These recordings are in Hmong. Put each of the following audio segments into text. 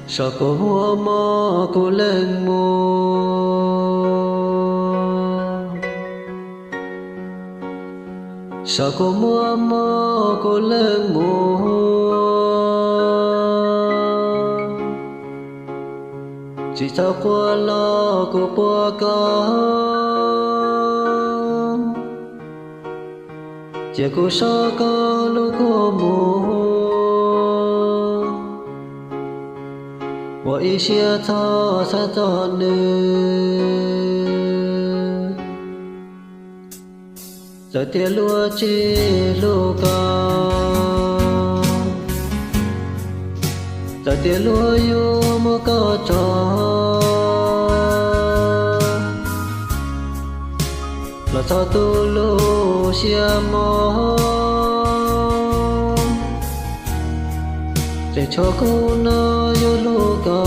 Saum kua muag mob kuv leej muag, saum kua muag mob kuv leej muag, tsis txhob quaj los kuv puab koj, cia kuv sob koj lub kua muag, ua ib siab txhob xav txog nws. Txawm tias luag tsis hlub koj, txawm tias luag yuav muab koj tso, los txhob tu lub siab mob, tseem tshuav kuv no yuav hlub koj.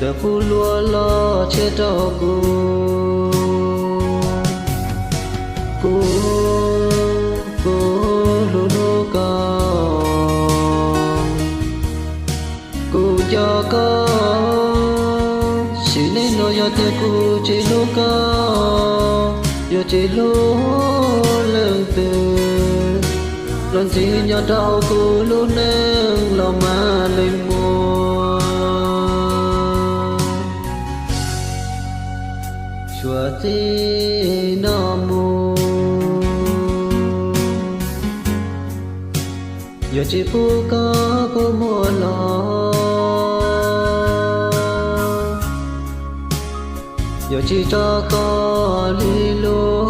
Txawm kuv luag los tshiab rau kuv, kuv, kuv hlub hlub koj, kuv nco koj. Sim neej no yog tias kuv tsis hlub koj, yuav tsis hlub leej twg los ntxiv nyob rau kuv lub neej los mas leej muag. Suav txij no mus, yuav tsis pub koj kua muag los, yuav tsis tso koj li lub,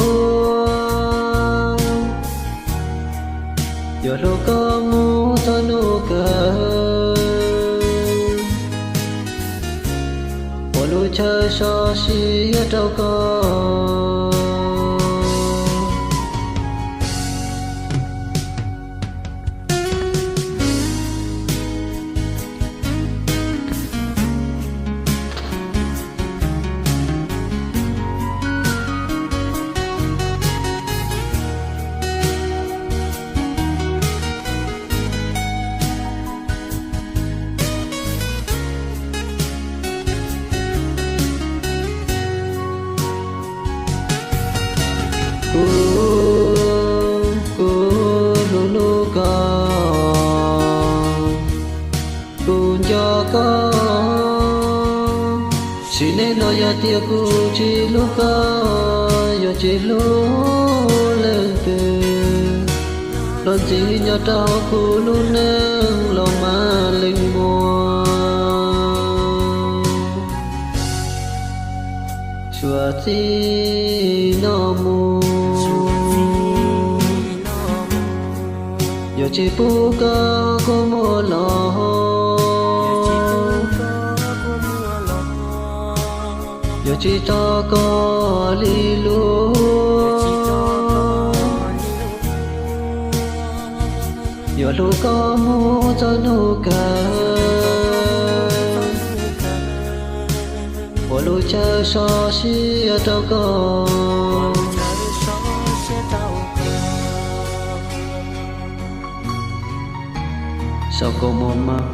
yuav hlub koj mus txog hnub kawg, ua lub chaw sov siab rau koj. Kuv, kuv hlub hlub koj, kuv nco koj. Sim neej no yog tias kuv tsis hlub koj, yuav tsis hlub leej twg los ntxiv nyob rau kuv lub neej los mas leej muag. Suav txij no mus, yuav tsis pub koj kua muag los, yuav tsis tso koj li lub, yuav hlub koj mus txog hnub kawg, ua lub chaw sov siab rau koj. Saum kua muag mob